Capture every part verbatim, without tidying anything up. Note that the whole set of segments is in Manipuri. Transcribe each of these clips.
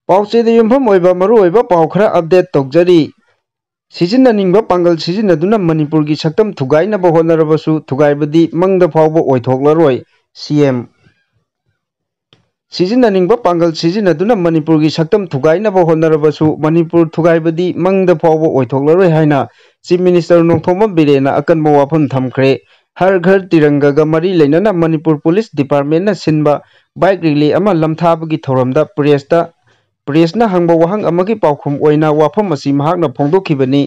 ꯄꯥꯎꯆꯦꯗ ꯌꯨꯝꯐꯝ ꯑꯣꯏꯕ ꯃꯔꯨꯑꯣꯏꯕ ꯄꯥꯎ ꯈꯔ ꯑꯞꯗꯦꯠ ꯇꯧꯖꯔꯤ꯫ ꯁꯤꯖꯤꯟꯅꯅꯤꯡꯕ ꯄꯥꯡꯒꯜ ꯁꯤꯖꯤꯟꯅꯗꯨꯅ ꯃꯅꯤꯄꯨꯔꯒꯤ ꯁꯛꯇꯝ ꯊꯨꯒꯥꯏꯅꯕ ꯍꯣꯠꯅꯔꯕꯁꯨ ꯊꯨꯒꯥꯏꯕꯗꯤ ꯃꯪꯗ ꯐꯥꯎꯕ ꯑꯣꯏꯊꯣꯛꯂꯔꯣꯏ꯫ ꯁꯤ ꯑꯦꯝ꯫ ꯁꯤꯖꯤꯟꯅꯅꯤꯡꯕ ꯄꯥꯡꯒꯜ ꯁꯤꯖꯤꯟꯅꯗꯨꯅ ꯃꯅꯤꯄꯨꯔꯒꯤ ꯁꯛꯇꯝ ꯊꯨꯒꯥꯏꯅꯕ ꯍꯣꯠꯅꯔꯕꯁꯨ ꯃꯅꯤꯄꯨꯔ ꯊꯨꯒꯥꯏꯕꯗꯤ ꯃꯪꯗ ꯐꯥꯎꯕ ꯑꯣꯏꯊꯣꯛꯂꯔꯣꯏ ꯍꯥꯏꯅ ꯆꯤꯐ ꯃꯤꯅꯤꯁꯇꯔ ꯅꯣꯡꯊꯣꯝꯕꯝ ꯕꯤꯔꯦꯟꯅ ꯑꯀꯟꯕ ꯋꯥꯐꯝ ꯊꯝꯈ꯭ꯔꯦ꯫ ꯍꯔ ꯘꯔ ꯇꯤꯔꯪꯒꯒ ꯃꯔꯤ ꯂꯩꯅꯅ ꯃꯅꯤꯄꯨꯔ ꯄꯨꯂꯤꯁ ꯗꯤꯄꯥꯔꯠꯃꯦꯟꯅ ꯁꯤꯟꯕ ꯕꯥꯏꯛ ꯔꯦꯂꯤ ꯑꯃ ꯂꯝꯊꯥꯕꯒꯤ ꯊꯧꯔꯝꯗ ꯄ꯭ꯔꯦꯁꯇ ꯄ꯭ꯔꯦꯁꯅ ꯍꯪꯕ ꯋꯥꯍꯪ ꯑꯃꯒꯤ ꯄꯥꯎꯈꯨꯝ ꯑꯣꯏꯅ ꯋꯥꯐꯝ ꯑꯁꯤ ꯃꯍꯥꯛꯅ ꯐꯣꯡꯗꯣꯛꯈꯤꯕꯅꯤ꯫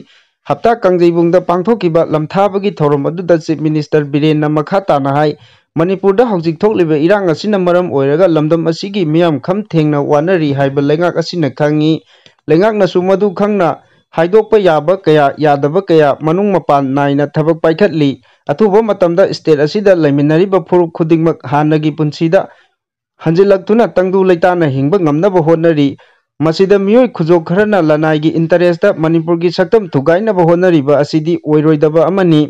ꯍꯞꯇꯥ ꯀꯥꯡꯖꯩꯕꯨꯡꯗ ꯄꯥꯡꯊꯣꯛꯈꯤꯕ ꯂꯝꯊꯥꯕꯒꯤ ꯊꯧꯔꯝ ꯑꯗꯨꯗ ꯆꯤꯐ ꯃꯤꯅꯤꯁꯇꯔ ꯕꯤꯔꯦꯟꯅ ꯃꯈꯥ ꯇꯥꯅ ꯍꯥꯏ, ꯃꯅꯤꯄꯨꯔꯗ ꯍꯧꯖꯤꯛ ꯊꯣꯛꯂꯤꯕ ꯏꯔꯥꯡ ꯑꯁꯤꯅ ꯃꯔꯝ ꯑꯣꯏꯔꯒ ꯂꯝꯗꯝ ꯑꯁꯤꯒꯤ ꯃꯤꯌꯥꯝ ꯈꯝ ꯊꯦꯡꯅ ꯋꯥꯅꯔꯤ ꯍꯥꯏꯕ ꯂꯩꯉꯥꯛ ꯑꯁꯤꯅ ꯈꯪꯏ꯫ ꯂꯩꯉꯥꯛꯅꯁꯨ ꯃꯗꯨ ꯈꯪꯅ ꯍꯥꯏꯗꯣꯛꯄ ꯌꯥꯕ ꯀꯌꯥ, ꯌꯥꯗꯕ ꯀꯌꯥ, ꯃꯅꯨꯡ ꯃꯄꯥꯟ ꯅꯥꯏꯅ ꯊꯕꯛ ꯄꯥꯏꯈꯠꯂꯤ꯫ ꯑꯊꯨꯕ ꯃꯇꯝꯗ ꯁ꯭ꯇꯦꯠ ꯑꯁꯤꯗ ꯂꯩꯃꯤꯟꯅꯔꯤꯕ ꯐꯨꯔꯨꯞ ꯈꯨꯗꯤꯡꯃꯛ ꯍꯥꯟꯅꯒꯤ ꯄꯨꯟꯁꯤꯗ ꯍꯟꯖꯤꯜꯂꯛꯇꯨꯅ ꯇꯪꯗꯨ ꯂꯩꯇꯥꯅ ꯍꯤꯡꯕ ꯉꯝꯅꯕ ꯍꯣꯠꯅꯔꯤ꯫ ꯃꯁꯤꯗ ꯃꯤꯑꯣꯏ ꯈꯨꯖꯣꯛ ꯈꯔꯅ ꯂꯅꯥꯏꯒꯤ ꯏꯟꯇꯔꯦꯁꯇ ꯃꯅꯤꯄꯨꯔꯒꯤ ꯁꯛꯇꯝ ꯊꯨꯒꯥꯏꯅꯕ ꯍꯣꯠꯅꯔꯤꯕ ꯑꯁꯤꯗꯤ ꯑꯣꯏꯔꯣꯏꯗꯕ ꯑꯃꯅꯤ꯫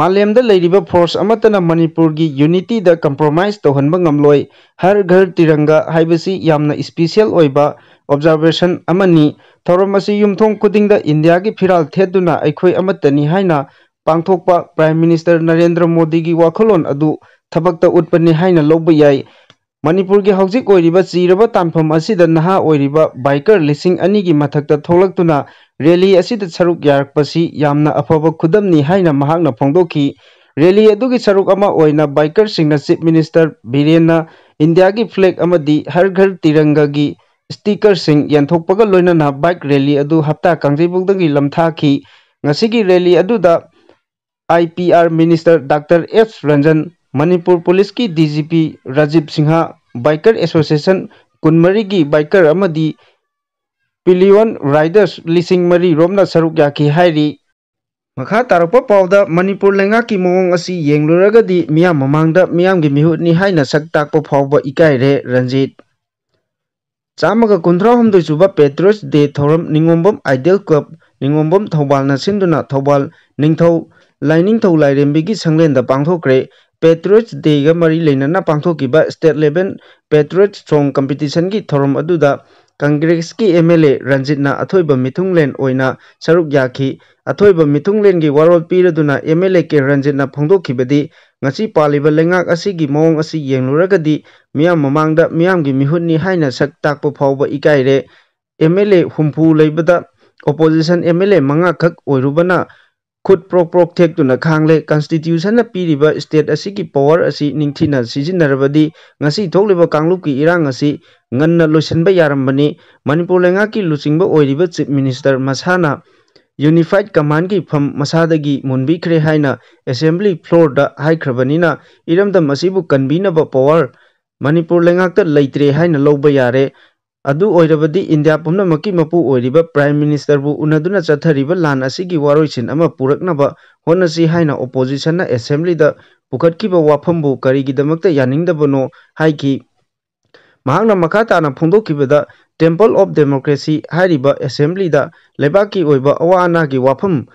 ꯃꯥꯂꯦꯝꯗ ꯂꯩꯔꯤꯕ ꯐꯣꯔꯁ ꯑꯃꯠꯇꯅ ꯃꯅꯤꯄꯨꯔꯒꯤ ꯌꯨꯅꯤꯇꯤꯗ ꯀꯝꯄ꯭ꯔꯣꯃꯥꯏꯁ ꯇꯧꯍꯟꯕ ꯉꯝꯂꯣꯏ꯫ ꯍꯔ ꯘꯔ ꯇꯤꯔꯪꯒ ꯍꯥꯏꯕꯁꯤ ꯌꯥꯝꯅ ꯏꯁꯄꯤꯁꯦꯜ ꯑꯣꯏꯕ ꯑꯣꯕꯖꯥꯔꯕꯦꯁꯟ ꯑꯃꯅꯤ꯫ ꯊꯧꯔꯝ ꯑꯁꯤ ꯌꯨꯝꯊꯣꯡ ꯈꯨꯗꯤꯡꯗ ꯏꯟꯗꯤꯌꯥꯒꯤ ꯐꯤꯔꯥꯜ ꯊꯦꯠꯇꯨꯅ ꯑꯩꯈꯣꯏ ꯑꯃꯠꯇꯅꯤ ꯍꯥꯏꯅ ꯄꯥꯡꯊꯣꯛꯄ ꯄ꯭ꯔꯥꯏꯝ ꯃꯤꯅꯤꯁꯇꯔ ꯅꯔꯦꯟꯗ꯭ꯔ ꯃꯣꯗꯤꯒꯤ ꯋꯥꯈꯜꯂꯣꯟ ꯑꯗꯨ ꯊꯕꯛꯇ ꯎꯠꯄꯅꯤ ꯍꯥꯏꯅ ꯂꯧꯕ ꯌꯥꯏ꯫ ꯃꯅꯤꯄꯨꯔꯒꯤ ꯍꯧꯖꯤꯛ ꯑꯣꯏꯔꯤꯕ ꯆꯤꯔꯕ ꯇꯥꯟꯐꯝ ꯑꯁꯤꯗ ꯅꯍꯥ ꯑꯣꯏꯔꯤꯕ ꯕꯥꯏꯀꯔ ꯂꯤꯁꯤꯡ ꯑꯅꯤꯒꯤ ꯃꯊꯛꯇ ꯊꯣꯛꯂꯛꯇꯨꯅ ꯔꯦꯂꯤ ꯑꯁꯤꯗ ꯁꯔꯨꯛ ꯌꯥꯔꯛꯄꯁꯤ ꯌꯥꯝꯅ ꯑꯐꯕ ꯈꯨꯗꯝꯅꯤ ꯍꯥꯏꯅ ꯃꯍꯥꯛꯅ ꯐꯣꯡꯗꯣꯛꯈꯤ꯫ ꯔꯦꯂꯤ ꯑꯗꯨꯒꯤ ꯁꯔꯨꯛ ꯑꯃ ꯑꯣꯏꯅ ꯕꯥꯏꯀꯔꯁꯤꯡꯅ ꯆꯤꯐ ꯃꯤꯅꯤꯁꯇꯔ ꯕꯤꯔꯦꯟꯅ ꯏꯟꯗꯤꯌꯥꯒꯤ ꯐ꯭ꯂꯦꯒ ꯑꯃꯗꯤ ꯍꯔ ꯘꯔ ꯇꯤꯔꯪꯒꯒꯤ ꯁ꯭ꯇꯤꯀꯔꯁꯤꯡ ꯌꯦꯟꯊꯣꯛꯄꯒ ꯂꯣꯏꯅꯅ ꯕꯥꯏꯛ ꯔꯦꯂꯤ ꯑꯗꯨ ꯍꯞꯇꯥ ꯀꯥꯡꯖꯩꯕꯨꯡꯗꯒꯤ ꯂꯝꯊꯥꯈꯤ꯫ ꯉꯁꯤꯒꯤ ꯔꯦꯂꯤ ꯑꯗꯨꯗ I P R minister doctor S Ranjan, Manipur ꯄꯨꯂꯤꯁꯀꯤ D G P Rajiv Singh, biker association ꯀꯨꯟꯃꯔꯤꯒꯤ ꯕꯥꯏꯀꯔ ꯑꯃꯗꯤ ꯄꯤꯂꯤꯌꯣꯟ ꯔꯥꯏꯗꯔꯁ ꯂꯤꯁꯤꯡ ꯃꯔꯤ ꯔꯣꯝꯅ ꯁꯔꯨꯛ ꯌꯥꯈꯤ ꯍꯥꯏꯔꯤ꯫ ꯃꯈꯥ ꯇꯥꯔꯛꯄ ꯄꯥꯎꯗ ꯃꯅꯤꯄꯨꯔ ꯂꯩꯉꯥꯛꯀꯤ ꯃꯑꯣꯡ ꯑꯁꯤ ꯌꯦꯡꯂꯨꯔꯒꯗꯤ ꯃꯤꯌꯥꯝ ꯃꯃꯥꯡꯗ ꯃꯤꯌꯥꯝꯒꯤ ꯃꯤꯍꯨꯠꯅꯤ ꯍꯥꯏꯅ ꯁꯛ ꯇꯥꯛꯄ ꯐꯥꯎꯕ ꯏꯀꯥꯏꯔꯦ꯫ ꯔꯟꯖꯤꯠ꯫ ꯆꯥꯝꯃꯒ ꯀꯨꯟꯊ꯭ꯔꯥꯍꯨꯝꯗꯣꯏ ꯁꯨꯕ ꯄꯦꯇ꯭ꯔꯣꯏꯠꯁ ꯗꯦ ꯊꯧꯔꯝ ꯅꯤꯉꯣꯝꯕꯝ ꯑꯥꯏꯗꯦꯜ ꯀ꯭ꯂꯕ, ꯅꯤꯉꯣꯝꯕꯝ ꯊꯧꯕꯥꯜꯅ ꯁꯤꯟꯗꯨꯅ ꯊꯧꯕꯥꯜ ꯅꯤꯡꯊꯧ ꯂꯥꯏꯅꯤꯡꯊꯧ ꯂꯥꯏꯔꯦꯝꯕꯤꯒꯤ ꯁꯪꯂꯦꯟꯗ ꯄꯥꯡꯊꯣꯛꯈ꯭ꯔꯦ꯫ Patriots Day-ꯒ ꯃꯔꯤ ꯂꯩꯅꯅ ꯄꯥꯡꯊꯣꯛꯈꯤꯕ State Level Patriot Song Competition-ꯒꯤ ꯊꯧꯔꯝ ꯑꯗꯨꯗ Congress-ꯀꯤ M L A ꯔꯟꯖꯤꯠꯅ ꯑꯊꯣꯏꯕ ꯃꯤꯊꯨꯡꯂꯦꯟ ꯑꯣꯏꯅ ꯁꯔꯨꯛ ꯌꯥꯈꯤ꯫ ꯑꯊꯣꯏꯕ ꯃꯤꯊꯨꯡꯂꯦꯟꯒꯤ ꯋꯥꯔꯣꯜ ꯄꯤꯔꯗꯨꯅ M L A ꯀꯦ ꯔꯟꯖꯤꯠꯅ ꯐꯣꯡꯗꯣꯛꯈꯤꯕꯗꯤ, ꯉꯁꯤ ꯄꯥꯜꯂꯤꯕ ꯂꯩꯉꯥꯛ ꯑꯁꯤꯒꯤ ꯃꯑꯣꯡ ꯑꯁꯤ ꯌꯦꯡꯂꯨꯔꯒꯗꯤ ꯃꯤꯌꯥꯝ ꯃꯃꯥꯡꯗ ꯃꯤꯌꯥꯝꯒꯤ ꯃꯤꯍꯨꯠꯅꯤ ꯍꯥꯏꯅ ꯁꯛ ꯇꯥꯛꯄ ꯐꯥꯎꯕ ꯏꯀꯥꯏꯔꯦ꯫ M L A ꯍꯨꯝꯐꯨ ꯂꯩꯕꯗ opposition M L A ꯃꯉꯥꯈꯛ ꯑꯣꯏꯔꯨꯕꯅ ꯈꯨꯠ ꯄ꯭ꯔꯣꯛ ꯄ꯭ꯔꯣꯛ ꯊꯦꯛꯇꯨꯅ ꯈꯥꯡꯂꯦ꯫ Constitution-ꯅ ꯄꯤꯔꯤꯕ state ꯑꯁꯤꯒꯤ power ꯑꯁꯤ ꯅꯤꯡꯊꯤꯅ ꯁꯤꯖꯤꯟꯅꯔꯕꯗꯤ ꯉꯁꯤ ꯊꯣꯛꯂꯤꯕ ꯀꯥꯡꯂꯨꯞꯀꯤ ꯏꯔꯥꯡ ꯑꯁꯤ ꯉꯟꯅ ꯂꯣꯏꯁꯤꯟꯕ ꯌꯥꯔꯝꯕꯅꯤ꯫ ꯃꯅꯤꯄꯨꯔ ꯂꯩꯉꯥꯛꯀꯤ ꯂꯨꯆꯤꯡꯕ ꯑꯣꯏꯔꯤꯕ Chief Minister ꯃꯁꯥꯅ Unified Command-ꯒꯤ ꯐꯝ ꯃꯁꯥꯗꯒꯤ ꯃꯨꯟꯕꯤꯈ꯭ꯔꯦ ꯍꯥꯏꯅ Assembly floor-ꯗ ꯍꯥꯏꯈ꯭ꯔꯕꯅꯤꯅ ꯏꯔꯝꯗꯝ ꯑꯁꯤꯕꯨ ꯀꯟꯕꯤꯅꯕ power ꯃꯅꯤꯄꯨꯔ ꯂꯩꯉꯥꯛꯇ ꯂꯩꯇ꯭ꯔꯦ ꯍꯥꯏꯅ ꯂꯧꯕ ꯌꯥꯔꯦ꯫ ꯑꯗꯨ ꯑꯣꯏꯔꯕꯗꯤ ꯏꯟꯗꯤꯌꯥ ꯄꯨꯝꯅꯃꯛꯀꯤ ꯃꯄꯨ ꯑꯣꯏꯔꯤꯕ Prime Minister-ꯕꯨ ꯎꯅꯗꯨꯅ ꯆꯠꯊꯔꯤꯕ ꯂꯥꯟ ꯑꯁꯤꯒꯤ ꯋꯥꯔꯣꯏꯁꯤꯟ ꯑꯃ ꯄꯨꯔꯛꯅꯕ ꯍꯣꯠꯅꯁꯤ ꯍꯥꯏꯅ opposition-ꯅ Assembly-ꯗ ꯄꯨꯈꯠꯈꯤꯕ ꯋꯥꯐꯝꯕꯨ ꯀꯔꯤꯒꯤꯗꯃꯛꯇ ꯌꯥꯅꯤꯡꯗꯕꯅꯣ ꯍꯥꯏꯈꯤ꯫ ꯃꯍꯥꯛꯅ ꯃꯈꯥ ꯇꯥꯅ ꯐꯣꯡꯗꯣꯛꯈꯤꯕꯗ, Temple of Democracy ꯍꯥꯏꯔꯤꯕ Assembly-ꯗ ꯂꯩꯕꯥꯛꯀꯤ ꯑꯣꯏꯕ ꯑꯋꯥ ꯑꯅꯥꯒꯤ ꯋꯥꯐꯝ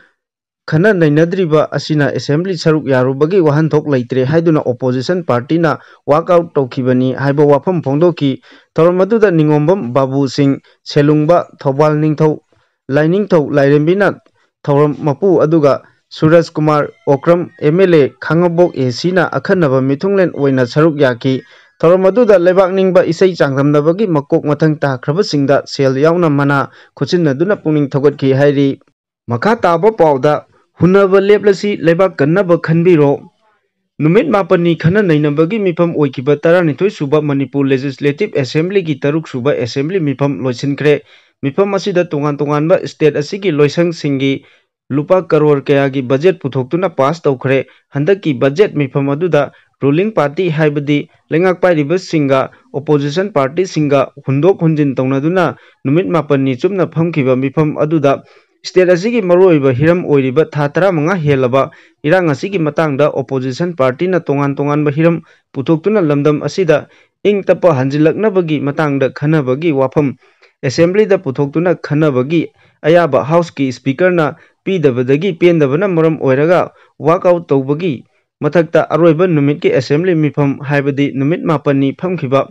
ꯈꯟꯅ ꯅꯩꯅꯗ꯭ꯔꯤꯕ ꯑꯁꯤꯅ Assembly ꯁꯔꯨꯛ ꯌꯥꯔꯨꯕꯒꯤ ꯋꯥꯍꯟꯊꯣꯛ ꯂꯩꯇ꯭ꯔꯦ ꯍꯥꯏꯗꯨꯅ opposition party-ꯅ walk out ꯇꯧꯈꯤꯕꯅꯤ ꯍꯥꯏꯕ ꯋꯥꯐꯝ ꯐꯣꯡꯗꯣꯛꯈꯤ꯫ ꯊꯧꯔꯝ ꯑꯗꯨꯗ ꯅꯤꯉꯣꯝꯕꯝ ꯕꯥꯕꯨ ꯁꯤꯡ, ꯁꯦꯂꯨꯡꯕ ꯊꯧꯕꯥꯜ ꯅꯤꯡꯊꯧ, ꯂꯥꯏꯅꯤꯡꯊꯧ ꯂꯥꯏꯔꯦꯝꯕꯤꯅ ꯊꯧꯔꯝ ꯃꯄꯨ, ꯑꯗꯨꯒ ꯁꯨꯔꯖ Kumar Okram, M L A Khangabok A C-ꯅ ꯑꯈꯟꯅꯕ ꯃꯤꯊꯨꯡꯂꯦꯟ ꯑꯣꯏꯅ ꯁꯔꯨꯛ ꯌꯥꯈꯤ꯫ ꯊꯧꯔꯝ ꯑꯗꯨꯗ ꯂꯩꯕꯥꯛ ꯅꯤꯡꯕ ꯏꯁꯩ ꯆꯥꯡꯗꯝꯅꯕꯒꯤ ꯃꯀꯣꯛ ꯃꯊꯪ ꯇꯥꯈ꯭ꯔꯕꯁꯤꯡꯗ ꯁꯦꯜ ꯌꯥꯎꯅ ꯃꯅꯥ ꯈꯨꯠꯁꯤꯟꯅꯗꯨꯅ ꯄꯨꯛꯅꯤꯡ ꯊꯧꯒꯠꯈꯤ ꯍꯥꯏꯔꯤ꯫ ꯃꯈꯥ ꯇꯥꯕ ꯄꯥꯎꯗ, ꯍꯨꯟꯅꯕ ꯂꯦꯞꯂꯁꯤ, ꯂꯩꯕꯥꯛ ꯀꯟꯅꯕ ꯈꯟꯕꯤꯔꯣ꯫ ꯅꯨꯃꯤꯠ ꯃꯥꯄꯟꯅꯤ ꯈꯟꯅ ꯅꯩꯅꯕꯒꯤ ꯃꯤꯐꯝ ꯑꯣꯏꯈꯤꯕ ꯇꯔꯥꯅꯤꯊꯣꯏ ꯁꯨꯕ ꯃꯅꯤꯄꯨꯔ Legislative Assembly-ꯒꯤ ꯇꯔꯨꯛ ꯁꯨꯕ Assembly ꯃꯤꯐꯝ ꯂꯣꯏꯁꯤꯟꯈ꯭ꯔꯦ꯫ ꯃꯤꯐꯝ ꯑꯁꯤꯗ ꯇꯣꯉꯥꯟ ꯇꯣꯉꯥꯟꯕ state ꯑꯁꯤꯒꯤ ꯂꯣꯏꯁꯪꯁꯤꯡꯒꯤ ꯂꯨꯄꯥ ꯀꯔꯣꯔ ꯀꯌꯥꯒꯤ budget ꯄꯨꯊꯣꯛꯇꯨꯅ pass ꯇꯧꯈ꯭ꯔꯦ꯫ ꯍꯟꯗꯛꯀꯤ budget ꯃꯤꯐꯝ ꯑꯗꯨꯗ ruling party, ꯍꯥꯏꯕꯗꯤ ꯂꯩꯉꯥꯛ ꯄꯥꯏꯔꯤꯕꯁꯤꯡꯒ opposition party-ꯁꯤꯡꯒ ꯍꯨꯟꯗꯣꯛ ꯍꯨꯟꯖꯤꯟ ꯇꯧꯅꯗꯨꯅ ꯅꯨꯃꯤꯠ ꯃꯥꯄꯟꯅꯤ ꯆꯨꯞꯅ ꯐꯝꯈꯤꯕ ꯃꯤꯐꯝ ꯑꯗꯨꯗ state ꯑꯁꯤꯒꯤ ꯃꯔꯨꯑꯣꯏꯕ ꯍꯤꯔꯝ ꯑꯣꯏꯔꯤꯕ ꯊꯥ ꯇꯔꯥꯃꯉꯥ ꯍꯦꯜꯂꯕ ꯏꯔꯥꯡ ꯑꯁꯤꯒꯤ ꯃꯇꯥꯡꯗ opposition party-ꯅ ꯇꯣꯉꯥꯟ ꯇꯣꯉꯥꯟꯕ ꯍꯤꯔꯝ ꯄꯨꯊꯣꯛꯇꯨꯅ ꯂꯝꯗꯝ ꯑꯁꯤꯗ ꯏꯪ ꯇꯞꯄ ꯍꯟꯖꯤꯜꯂꯛꯅꯕꯒꯤ ꯃꯇꯥꯡꯗ ꯈꯟꯅꯕꯒꯤ ꯋꯥꯐꯝ Assembly-ꯗ ꯄꯨꯊꯣꯛꯇꯨꯅ ꯈꯟꯅꯕꯒꯤ ꯑꯌꯥꯕ House-ꯀꯤ Speaker-ꯅ ꯄꯤꯗꯕꯗꯒꯤ ꯄꯦꯟꯗꯕꯅ ꯃꯔꯝ ꯑꯣꯏꯔꯒ walk out ꯇꯧꯕꯒꯤ ꯃꯊꯛꯇ ꯑꯔꯣꯏꯕ ꯅꯨꯃꯤꯠꯀꯤ assembly ꯃꯤꯐꯝ, ꯍꯥꯏꯕꯗꯤ ꯅꯨꯃꯤꯠ ꯃꯥꯄꯟꯅꯤ ꯐꯝꯈꯤꯕ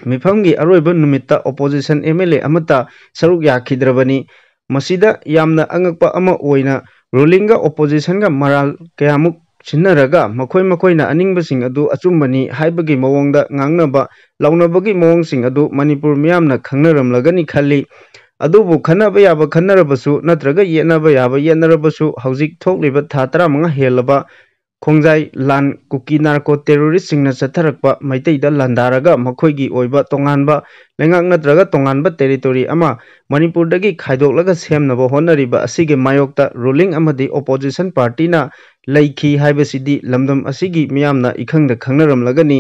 ꯃꯤꯐꯝꯒꯤ ꯑꯔꯣꯏꯕ ꯅꯨꯃꯤꯠꯇ opposition MLA ꯑꯃꯠꯇ ꯁꯔꯨꯛ ꯌꯥꯈꯤꯗ꯭ꯔꯕꯅꯤ꯫ ꯃꯁꯤꯗ ꯌꯥꯝꯅ ꯑꯉꯛꯄ ꯑꯃ ꯑꯣꯏꯅ ruling ꯒ opposition ꯒ ꯃꯔꯥꯜ ꯀꯌꯥꯃꯨꯛ ꯁꯤꯟꯅꯔꯒ ꯃꯈꯣꯏ ꯃꯈꯣꯏꯅ ꯑꯅꯤꯡꯕꯁꯤꯡ ꯑꯗꯨ ꯑꯆꯨꯝꯕꯅꯤ ꯍꯥꯏꯕꯒꯤ ꯃꯑꯣꯡꯗ ꯉꯥꯡꯅꯕ, ꯂꯥꯎꯅꯕꯒꯤ ꯃꯑꯣꯡꯁꯤꯡ ꯑꯗꯨ ꯃꯅꯤꯄꯨꯔ ꯃꯤꯌꯥꯝꯅ ꯈꯪꯅꯔꯝꯂꯒꯅꯤ ꯈꯜꯂꯤ꯫ ꯑꯗꯨꯕꯨ ꯈꯟꯅꯕ ꯌꯥꯕ ꯈꯟꯅꯔꯕꯁꯨ ꯅꯠꯇ꯭ꯔꯒ ꯌꯦꯠꯅꯕ ꯌꯥꯕ ꯌꯦꯠꯅꯔꯕꯁꯨ, ꯍꯧꯖꯤꯛ ꯊꯣꯛꯂꯤꯕ ꯊꯥ ꯇꯔꯥꯃꯉꯥ ꯍꯦꯜꯂꯕ ꯈꯣꯡꯖꯥꯏ ꯂꯥꯟ ꯀꯨꯀꯤ narco terrorist ꯁꯤꯡꯅ ꯆꯠꯊꯔꯛꯄ ꯃꯩꯇꯩꯗ ꯂꯥꯟꯗꯥꯔꯒ ꯃꯈꯣꯏꯒꯤ ꯑꯣꯏꯕ ꯇꯣꯉꯥꯟꯕ ꯂꯩꯉꯥꯛ ꯅꯠꯇ꯭ꯔꯒ ꯇꯣꯉꯥꯟꯕ territory ꯑꯃ ꯃꯅꯤꯄꯨꯔꯗꯒꯤ ꯈꯥꯏꯗꯣꯛꯂꯒ ꯁꯦꯝꯅꯕ ꯍꯣꯠꯅꯔꯤꯕ ꯑꯁꯤꯒꯤ ꯃꯥꯌꯣꯛꯇ ruling ꯑꯃꯗꯤ opposition party ꯅ ꯂꯩꯈꯤ ꯍꯥꯏꯕꯁꯤꯗꯤ ꯂꯝꯗꯝ ꯑꯁꯤꯒꯤ ꯃꯤꯌꯥꯝꯅ ꯏꯈꯪꯗ ꯈꯪꯅꯔꯝꯂꯒꯅꯤ꯫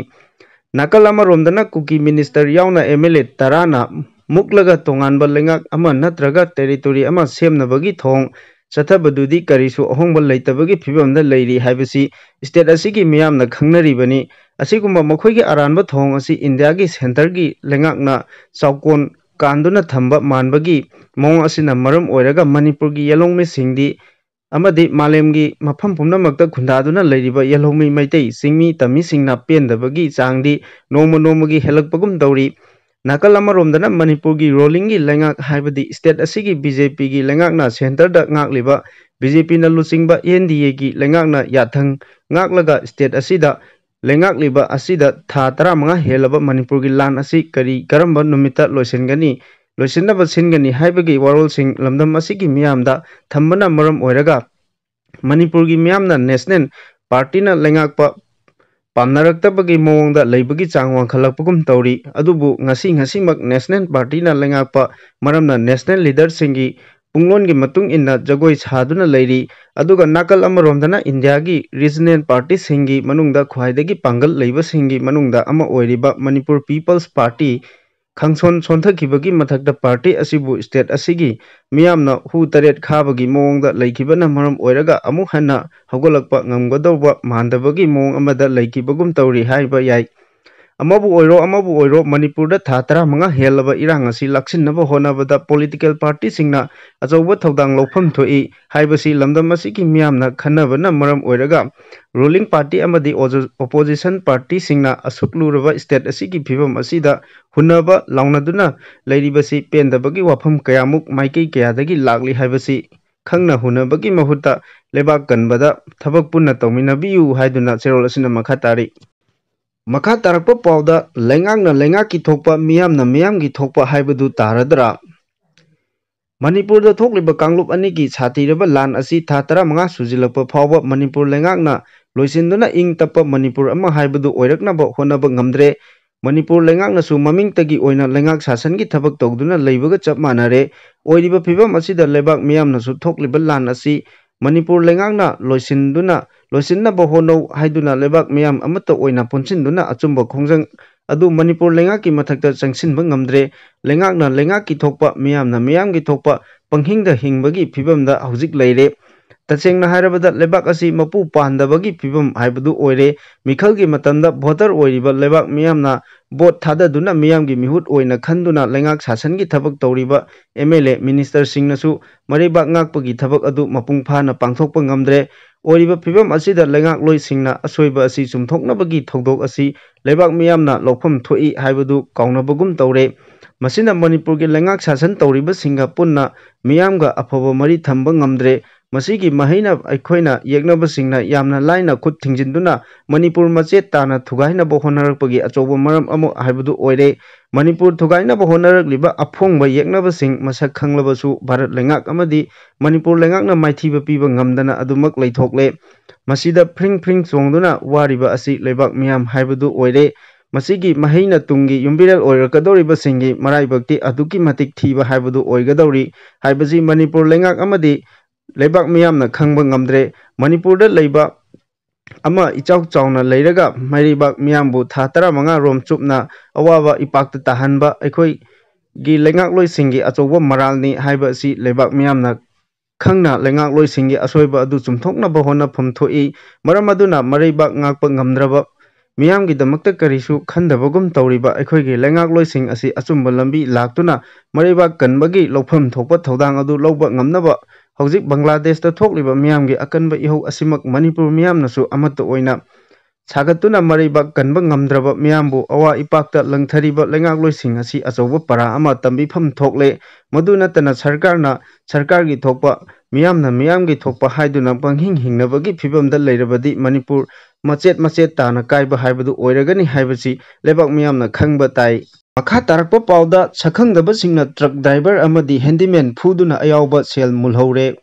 ꯅꯥꯀꯜ ꯑꯃꯔꯣꯝꯗꯅ ꯀꯨꯀꯤ minister ꯌꯥꯎꯅ MLA ꯇꯔꯥꯅ ꯃꯨꯛꯂꯒ ꯇꯣꯉꯥꯟꯕ ꯂꯩꯉꯥꯛ ꯑꯃ ꯅꯠꯇ꯭ꯔꯒ territory ꯑꯃ ꯁꯦꯝꯅꯕꯒꯤ ꯊꯧꯑꯣꯡ ꯆꯠꯊꯕꯗꯨꯗꯤ ꯀꯔꯤꯁꯨ ꯑꯍꯣꯡꯕ ꯂꯩꯇꯕꯒꯤ ꯐꯤꯕꯝꯗ ꯂꯩꯔꯤ ꯍꯥꯏꯕꯁꯤ state ꯑꯁꯤꯒꯤ ꯃꯤꯌꯥꯝꯅ ꯈꯪꯅꯔꯤꯕꯅꯤ꯫ ꯑꯁꯤꯒꯨꯝꯕ ꯃꯈꯣꯏꯒꯤ ꯑꯔꯥꯟꯕ ꯊꯧꯑꯣꯡ ꯑꯁꯤ ꯏꯟꯗꯤꯌꯥꯒꯤ centre ꯒꯤ ꯂꯩꯉꯥꯛꯅ ꯆꯥꯎꯀꯣꯟ ꯀꯥꯟꯗꯨꯅ ꯊꯝꯕ ꯃꯥꯟꯕꯒꯤ ꯃꯑꯣꯡ ꯑꯁꯤꯅ ꯃꯔꯝ ꯑꯣꯏꯔꯒ ꯃꯅꯤꯄꯨꯔꯒꯤ ꯌꯦꯜꯍꯧꯃꯤꯁꯤꯡꯗꯤ ꯑꯃꯗꯤ ꯃꯥꯂꯦꯝꯒꯤ ꯃꯐꯝ ꯄꯨꯝꯅꯃꯛꯇ ꯈꯨꯟꯗꯥꯗꯨꯅ ꯂꯩꯔꯤꯕ ꯌꯦꯜꯍꯧꯃꯤ ꯃꯩꯇꯩ ꯆꯤꯡꯃꯤ ꯇꯝꯃꯤꯁꯤꯡꯅ ꯄꯦꯟꯗꯕꯒꯤ ꯆꯥꯡꯗꯤ ꯅꯣꯡꯃ ꯅꯣꯡꯃꯒꯤ ꯍꯦꯜꯂꯛꯄꯒꯨꯝ ꯇꯧꯔꯤ꯫ ꯅꯥꯀꯜ ꯑꯃꯔꯣꯝꯗꯅ ꯃꯅꯤꯄꯨꯔꯒꯤ ruling ꯒꯤ ꯂꯩꯉꯥꯛ, ꯍꯥꯏꯕꯗꯤ state ꯑꯁꯤꯒꯤ BJP ꯒꯤ ꯂꯩꯉꯥꯛꯅ centre ꯗ ꯉꯥꯛꯂꯤꯕ, BJP ꯅ ꯂꯨꯆꯤꯡꯕ NDA ꯒꯤ ꯂꯩꯉꯥꯛꯅ ꯌꯥꯊꯪ ꯉꯥꯛꯂꯒ state ꯑꯁꯤꯗ ꯂꯩꯉꯥꯛꯂꯤꯕ ꯑꯁꯤꯗ ꯊꯥ ꯇꯔꯥꯃꯉꯥ ꯍꯦꯜꯂꯕ ꯃꯅꯤꯄꯨꯔꯒꯤ ꯂꯥꯟ ꯑꯁꯤ ꯀꯔꯤ ꯀꯔꯝꯕ ꯅꯨꯃꯤꯠꯇ ꯂꯣꯏꯁꯤꯟꯒꯅꯤ, ꯂꯣꯏꯁꯤꯟꯅꯕ ꯁꯤꯟꯒꯅꯤ ꯍꯥꯏꯕꯒꯤ ꯋꯥꯔꯣꯜꯁꯤꯡ ꯂꯝꯗꯝ ꯑꯁꯤꯒꯤ ꯃꯤꯌꯥꯝꯗ ꯊꯝꯕꯅ ꯃꯔꯝ ꯑꯣꯏꯔꯒ ꯃꯅꯤꯄꯨꯔꯒꯤ ꯃꯤꯌꯥꯝꯅ national party ꯅ ꯂꯩꯉꯥꯛꯄ ꯄꯥꯝꯅꯔꯛꯇꯕꯒꯤ ꯃꯑꯣꯡꯗ ꯂꯩꯕꯒꯤ ꯆꯥꯡ ꯋꯥꯡꯈꯠꯂꯛꯄꯒꯨꯝ ꯇꯧꯔꯤ꯫ ꯑꯗꯨꯕꯨ ꯉꯁꯤ ꯉꯁꯤꯃꯛ national party ꯅ ꯂꯩꯉꯥꯛꯄ ꯃꯔꯝꯅ national leader ꯁꯤꯡꯒꯤ ꯄꯨꯡꯂꯣꯟꯒꯤ ꯃꯇꯨꯡ ꯏꯟꯅ ꯖꯒꯣꯏ ꯁꯥꯗꯨꯅ ꯂꯩꯔꯤ꯫ ꯑꯗꯨꯒ ꯅꯥꯀꯜ ꯑꯃꯔꯣꯝꯗꯅ ꯏꯟꯗꯤꯌꯥꯒꯤ regional party ꯁꯤꯡꯒꯤ ꯃꯅꯨꯡꯗ ꯈ꯭ꯋꯥꯏꯗꯒꯤ ꯄꯥꯡꯒꯜ ꯂꯩꯕꯁꯤꯡꯒꯤ ꯃꯅꯨꯡꯗ ꯑꯃ ꯑꯣꯏꯔꯤꯕ Manipur People's Party ꯈꯪꯁꯣꯟ ꯁꯣꯟꯊꯈꯤꯕꯒꯤ ꯃꯊꯛꯇ party ꯑꯁꯤꯕꯨ state ꯑꯁꯤꯒꯤ ꯃꯤꯌꯥꯝꯅ ꯍꯨ ꯇꯔꯦꯠ ꯈꯥꯕꯒꯤ ꯃꯑꯣꯡꯗ ꯂꯩꯈꯤꯕꯅ ꯃꯔꯝ ꯑꯣꯏꯔꯒ ꯑꯃꯨꯛ ꯍꯟꯅ ꯍꯧꯒꯠꯂꯛꯄ ꯉꯝꯒꯗꯧꯕ ꯃꯥꯟꯗꯕꯒꯤ ꯃꯑꯣꯡ ꯑꯃꯗ ꯂꯩꯈꯤꯕꯒꯨꯝ ꯇꯧꯔꯤ ꯍꯥꯏꯕ ꯌꯥꯏ꯫ ꯑꯃꯕꯨ ꯑꯣꯏꯔꯣ, ꯑꯃꯕꯨ ꯑꯣꯏꯔꯣ, ꯃꯅꯤꯄꯨꯔꯗ ꯊꯥ ꯇꯔꯥꯃꯉꯥ ꯍꯦꯜꯂꯕ ꯏꯔꯥꯡ ꯑꯁꯤ ꯂꯥꯛꯁꯤꯟꯅꯕ ꯍꯣꯠꯅꯕꯗ political party ꯁꯤꯡꯅ ꯑꯆꯧꯕ ꯊꯧꯗꯥꯡ ꯂꯧꯐꯝ ꯊꯣꯛꯏ ꯍꯥꯏꯕꯁꯤ ꯂꯝꯗꯝ ꯑꯁꯤꯒꯤ ꯃꯤꯌꯥꯝꯅ ꯈꯟꯅꯕꯅ ꯃꯔꯝ ꯑꯣꯏꯔꯒ, ruling party ꯑꯃꯗꯤ opposition party ꯁꯤꯡꯅ ꯑꯁꯨꯛ ꯂꯨꯔꯕ state ꯑꯁꯤꯒꯤ ꯐꯤꯕꯝ ꯑꯁꯤꯗ ꯍꯨꯟꯅꯕ ꯂꯥꯎꯅꯗꯨꯅ ꯂꯩꯔꯤꯕꯁꯤ ꯄꯦꯟꯗꯕꯒꯤ ꯋꯥꯐꯝ ꯀꯌꯥꯃꯨꯛ ꯃꯥꯏꯀꯩ ꯀꯌꯥꯗꯒꯤ ꯂꯥꯛꯂꯤ ꯍꯥꯏꯕꯁꯤ ꯈꯪꯅ ꯍꯨꯟꯅꯕꯒꯤ ꯃꯍꯨꯠꯇ, ꯂꯩꯕꯥꯛ ꯀꯟꯕꯗ ꯊꯕꯛ ꯄꯨꯟꯅ ꯇꯧꯃꯤꯟꯅꯕꯤꯌꯨ ꯍꯥꯏꯗꯨꯅ ꯆꯦꯔꯣꯜ ꯑꯁꯤꯅ ꯃꯈꯥ ꯇꯥꯔꯤ꯫ ꯃꯈꯥ ꯇꯥꯔꯛꯄ ꯄꯥꯎꯗ, ꯂꯩꯉꯥꯛꯅ ꯂꯩꯉꯥꯛꯀꯤ ꯊꯣꯛꯄ, ꯃꯤꯌꯥꯝꯅ ꯃꯤꯌꯥꯝꯒꯤ ꯊꯣꯛꯄ ꯍꯥꯏꯕꯗꯨ ꯇꯥꯔꯗ꯭ꯔꯥ? ꯃꯅꯤꯄꯨꯔꯗ ꯊꯣꯛꯂꯤꯕ ꯀꯥꯡꯂꯨꯞ ꯑꯅꯤꯒꯤ ꯁꯥꯊꯤꯔꯕ ꯂꯥꯟ ꯑꯁꯤ ꯊꯥ ꯇꯔꯥꯃꯉꯥ ꯁꯨꯖꯤꯜꯂꯛꯄ ꯐꯥꯎꯕ ꯃꯅꯤꯄꯨꯔ ꯂꯩꯉꯥꯛꯅ ꯂꯣꯏꯁꯤꯟꯗꯨꯅ ꯏꯪ ꯇꯞꯄ ꯃꯅꯤꯄꯨꯔ ꯑꯃ ꯍꯥꯏꯕꯗꯨ ꯑꯣꯏꯔꯛꯅꯕ ꯍꯣꯠꯅꯕ ꯉꯝꯗ꯭ꯔꯦ꯫ ꯃꯅꯤꯄꯨꯔ ꯂꯩꯉꯥꯛꯅꯁꯨ ꯃꯃꯤꯡꯇꯒꯤ ꯑꯣꯏꯅ ꯂꯩꯉꯥꯛ ꯁꯥꯁꯟꯒꯤ ꯊꯕꯛ ꯇꯧꯗꯨꯅ ꯂꯩꯕꯒ ꯆꯞ ꯃꯥꯟꯅꯔꯦ꯫ ꯑꯣꯏꯔꯤꯕ ꯐꯤꯕꯝ ꯑꯁꯤꯗ ꯂꯩꯕꯥꯛ ꯃꯤꯌꯥꯝꯅꯁꯨ ꯊꯣꯛꯂꯤꯕ ꯂꯥꯟ ꯑꯁꯤ ꯃꯅꯤꯄꯨꯔ ꯂꯩꯉꯥꯛꯅ ꯂꯣꯏꯁꯤꯟꯗꯨꯅ, ꯂꯣꯏꯁꯤꯟꯅꯕ ꯍꯣꯠꯅꯧ ꯍꯥꯏꯗꯨꯅ ꯂꯩꯕꯥꯛ ꯃꯤꯌꯥꯝ ꯑꯃꯠꯇ ꯑꯣꯏꯅ ꯄꯨꯟꯁꯤꯟꯗꯨꯅ ꯑꯆꯨꯝꯕ ꯈꯣꯡꯖꯪ ꯑꯗꯨ ꯃꯅꯤꯄꯨꯔ ꯂꯩꯉꯥꯛꯀꯤ ꯃꯊꯛꯇ ꯆꯪꯁꯤꯟꯕ ꯉꯝꯗ꯭ꯔꯦ꯫ ꯂꯩꯉꯥꯛꯅ ꯂꯩꯉꯥꯛꯀꯤ ꯊꯣꯛꯄ, ꯃꯤꯌꯥꯝꯅ ꯃꯤꯌꯥꯝꯒꯤ ꯊꯣꯛꯄ ꯄꯪꯍꯤꯡꯗ ꯍꯤꯡꯕꯒꯤ ꯐꯤꯕꯝꯗ ꯍꯧꯖꯤꯛ ꯂꯩꯔꯦ꯫ ꯇꯁꯦꯡꯅ ꯍꯥꯏꯔꯕꯗ ꯂꯩꯕꯥꯛ ꯑꯁꯤ ꯃꯄꯨ ꯄꯥꯟꯗꯕꯒꯤ ꯐꯤꯕꯝ ꯍꯥꯏꯕꯗꯨ ꯑꯣꯏꯔꯦ꯫ ꯃꯤꯈꯜꯒꯤ ꯃꯇꯝꯗ voter ꯑꯣꯏꯔꯤꯕ ꯂꯩꯕꯥꯛ ꯃꯤꯌꯥꯝꯅ vote ꯊꯥꯗꯗꯨꯅ ꯃꯤꯌꯥꯝꯒꯤ ꯃꯤꯍꯨꯠ ꯑꯣꯏꯅ ꯈꯟꯗꯨꯅ ꯂꯩꯉꯥꯛ ꯁꯥꯁꯟꯒꯤ ꯊꯕꯛ ꯇꯧꯔꯤꯕ MLA, minister ꯁꯤꯡꯅꯁꯨ ꯃꯔꯩꯕꯥꯛ ꯉꯥꯛꯄꯒꯤ ꯊꯕꯛ ꯑꯗꯨ ꯃꯄꯨꯡ ꯐꯥꯅ ꯄꯥꯡꯊꯣꯛꯄ ꯉꯝꯗ꯭ꯔꯦ꯫ ꯑꯣꯏꯔꯤꯕ ꯐꯤꯕꯝ ꯑꯁꯤꯗ ꯂꯩꯉꯥꯛꯂꯣꯏꯁꯤꯡꯅ ꯑꯁꯣꯏꯕ ꯑꯁꯤ ꯆꯨꯝꯊꯣꯛꯅꯕꯒꯤ ꯊꯧꯗꯣꯛ ꯑꯁꯤ ꯂꯩꯕꯥꯛ ꯃꯤꯌꯥꯝꯅ ꯂꯧꯐꯝ ꯊꯣꯛꯏ ꯍꯥꯏꯕꯗꯨ ꯀꯥꯎꯅꯕꯒꯨꯝ ꯇꯧꯔꯦ꯫ ꯃꯁꯤꯅ ꯃꯅꯤꯄꯨꯔꯒꯤ ꯂꯩꯉꯥꯛ ꯁꯥꯁꯟ ꯇꯧꯔꯤꯕꯁꯤꯡꯒ ꯄꯨꯟꯅ ꯃꯤꯌꯥꯝꯒ ꯑꯐꯕ ꯃꯔꯤ ꯊꯝꯕ ꯉꯝꯗ꯭ꯔꯦ꯫ ꯃꯁꯤꯒꯤ ꯃꯍꯩꯅ ꯑꯩꯈꯣꯏꯅ ꯌꯦꯛꯅꯕꯁꯤꯡꯅ ꯌꯥꯝꯅ ꯂꯥꯏꯅ ꯈꯨꯠ ꯊꯤꯡꯖꯤꯟꯗꯨꯅ ꯃꯅꯤꯄꯨꯔ ꯃꯆꯦꯠ ꯇꯥꯅ ꯊꯨꯒꯥꯏꯅꯕ ꯍꯣꯠꯅꯔꯛꯄꯒꯤ ꯑꯆꯧꯕ ꯃꯔꯝ ꯑꯃ ꯍꯥꯏꯕꯗꯨ ꯑꯣꯏꯔꯦ꯫ ꯃꯅꯤꯄꯨꯔ ꯊꯨꯒꯥꯏꯅꯕ ꯍꯣꯠꯅꯔꯛꯂꯤꯕ ꯑꯐꯣꯡꯕ ꯌꯦꯛꯅꯕꯁꯤꯡ ꯃꯁꯛ ꯈꯪꯂꯕꯁꯨ ꯚꯥꯔꯠ ꯂꯩꯉꯥꯛ ꯑꯃꯗꯤ ꯃꯅꯤꯄꯨꯔ ꯂꯩꯉꯥꯛꯅ ꯃꯥꯏꯊꯤꯕ ꯄꯤꯕ ꯉꯝꯗꯅ ꯑꯗꯨꯃꯛ ꯂꯩꯊꯣꯛꯂꯦ꯫ ꯃꯁꯤꯗ ꯐ꯭ꯔꯤꯡ ꯐ꯭ꯔꯤꯡ ꯆꯣꯡꯗꯨꯅ ꯋꯥꯔꯤꯕ ꯑꯁꯤ ꯂꯩꯕꯥꯛ ꯃꯤꯌꯥꯝ ꯍꯥꯏꯕꯗꯨ ꯑꯣꯏꯔꯦ꯫ ꯃꯁꯤꯒꯤ ꯃꯍꯩꯅ ꯇꯨꯡꯒꯤ ꯌꯨꯝꯕꯤꯔꯦꯜ ꯑꯣꯏꯔꯛꯀꯗꯧꯔꯤꯕꯁꯤꯡꯒꯤ ꯃꯔꯥꯏꯕꯛꯇꯤ ꯑꯗꯨꯛꯀꯤ ꯃꯇꯤꯛ ꯊꯤꯕ ꯍꯥꯏꯕꯗꯨ ꯑꯣꯏꯒꯗꯧꯔꯤ ꯍꯥꯏꯕꯁꯤ ꯃꯅꯤꯄꯨꯔ ꯂꯩꯉꯥꯛ ꯑꯃꯗꯤ ꯂꯩꯕꯥꯛ ꯃꯤꯌꯥꯝꯅ ꯈꯪꯕ ꯉꯝꯗ꯭ꯔꯦ꯫ ꯃꯅꯤꯄꯨꯔꯗ ꯂꯩꯕ ꯑꯃ ꯏꯆꯥꯎ ꯆꯥꯎꯅ ꯂꯩꯔꯒ ꯃꯔꯩꯕꯥꯛ ꯃꯤꯌꯥꯝꯕꯨ ꯊꯥ ꯇꯔꯥꯃꯉꯥ ꯔꯣꯝ ꯆꯨꯞꯅ ꯑꯋꯥꯕ ꯏꯄꯥꯛꯇ ꯇꯥꯍꯟꯕ ꯑꯩꯈꯣꯏꯒꯤ ꯂꯩꯉꯥꯛꯂꯣꯏꯁꯤꯡꯒꯤ ꯑꯆꯧꯕ ꯃꯔꯥꯜꯅꯤ ꯍꯥꯏꯕ ꯑꯁꯤ ꯂꯩꯕꯥꯛ ꯃꯤꯌꯥꯝꯅ ꯈꯪꯅ ꯂꯩꯉꯥꯛꯂꯣꯏꯁꯤꯡꯒꯤ ꯑꯁꯣꯏꯕ ꯑꯗꯨ ꯆꯨꯝꯊꯣꯛꯅꯕ ꯍꯣꯠꯅꯐꯝ ꯊꯣꯛꯏ꯫ ꯃꯔꯝ ꯑꯗꯨꯅ ꯃꯔꯩꯕꯥꯛ ꯉꯥꯛꯄ ꯉꯝꯗ꯭ꯔꯕ ꯃꯤꯌꯥꯝꯒꯤꯗꯃꯛꯇ ꯀꯔꯤꯁꯨ ꯈꯟꯗꯕꯒꯨꯝ ꯇꯧꯔꯤꯕ ꯑꯩꯈꯣꯏꯒꯤ ꯂꯩꯉꯥꯛꯂꯣꯏꯁꯤꯡ ꯑꯁꯤ ꯑꯆꯨꯝꯕ ꯂꯝꯕꯤ ꯂꯥꯛꯇꯨꯅ ꯃꯔꯩꯕꯥꯛ ꯀꯟꯕꯒꯤ ꯂꯧꯐꯝ ꯊꯣꯛꯄ ꯊꯧꯗꯥꯡ ꯑꯗꯨ ꯂꯧꯕ ꯉꯝꯅꯕ ꯍꯧꯖꯤꯛ ꯕꯪꯒ꯭ꯂꯥꯗꯦꯁꯇ ꯊꯣꯛꯂꯤꯕ ꯃꯤꯌꯥꯝꯒꯤ ꯑꯀꯟꯕ ꯏꯍꯧ ꯑꯁꯤꯃꯛ ꯃꯅꯤꯄꯨꯔ ꯃꯤꯌꯥꯝꯅꯁꯨ ꯑꯃꯠꯇ ꯑꯣꯏꯅ ꯁꯥꯒꯠꯇꯨꯅ ꯃꯔꯩꯕꯥꯛ ꯀꯟꯕ ꯉꯝꯗ꯭ꯔꯕ ꯃꯤꯌꯥꯝꯕꯨ ꯑꯋꯥ ꯏꯄꯥꯛꯇ ꯂꯪꯊꯔꯤꯕ ꯂꯩꯉꯥꯛꯂꯣꯏꯁꯤꯡ ꯑꯁꯤ ꯑꯆꯧꯕ ꯄꯔꯥ ꯑꯃ ꯇꯝꯕꯤꯐꯝ ꯊꯣꯛꯂꯦ꯫ ꯃꯗꯨ ꯅꯠꯇꯅ ꯁꯔꯀꯥꯔꯅ ꯁꯔꯀꯥꯔꯒꯤ ꯊꯣꯛꯄ, ꯃꯤꯌꯥꯝꯅ ꯃꯤꯌꯥꯝꯒꯤ ꯊꯣꯛꯄ ꯍꯥꯏꯗꯨꯅ ꯄꯪꯍꯤꯡ ꯍꯤꯡꯅꯕꯒꯤ ꯐꯤꯕꯝꯗ ꯂꯩꯔꯕꯗꯤ ꯃꯅꯤꯄꯨꯔ ꯃꯆꯦꯠ ꯃꯆꯦꯠ ꯇꯥꯅ ꯀꯥꯏꯕ ꯍꯥꯏꯕꯗꯨ ꯑꯣꯏꯔꯒꯅꯤ ꯍꯥꯏꯕꯁꯤ ꯂꯩꯕꯥꯛ ꯃꯤꯌꯥꯝꯅ ꯈꯪꯕ ꯇꯥꯏ꯫ ꯃꯈꯥ ꯇꯥꯔꯛꯄ ꯄꯥꯎꯗ, ꯁꯛꯈꯪꯗꯕꯁꯤꯡꯅ ꯇ꯭ꯔꯛ ꯗ꯭ꯔꯥꯏꯚꯔ ꯑꯃꯗꯤ ꯍꯦꯟꯗꯤꯃꯦꯟ ꯐꯨꯗꯨꯅ ꯑꯌꯥꯎꯕ ꯁꯦꯜ ꯃꯨꯜꯍꯧꯔꯦ꯫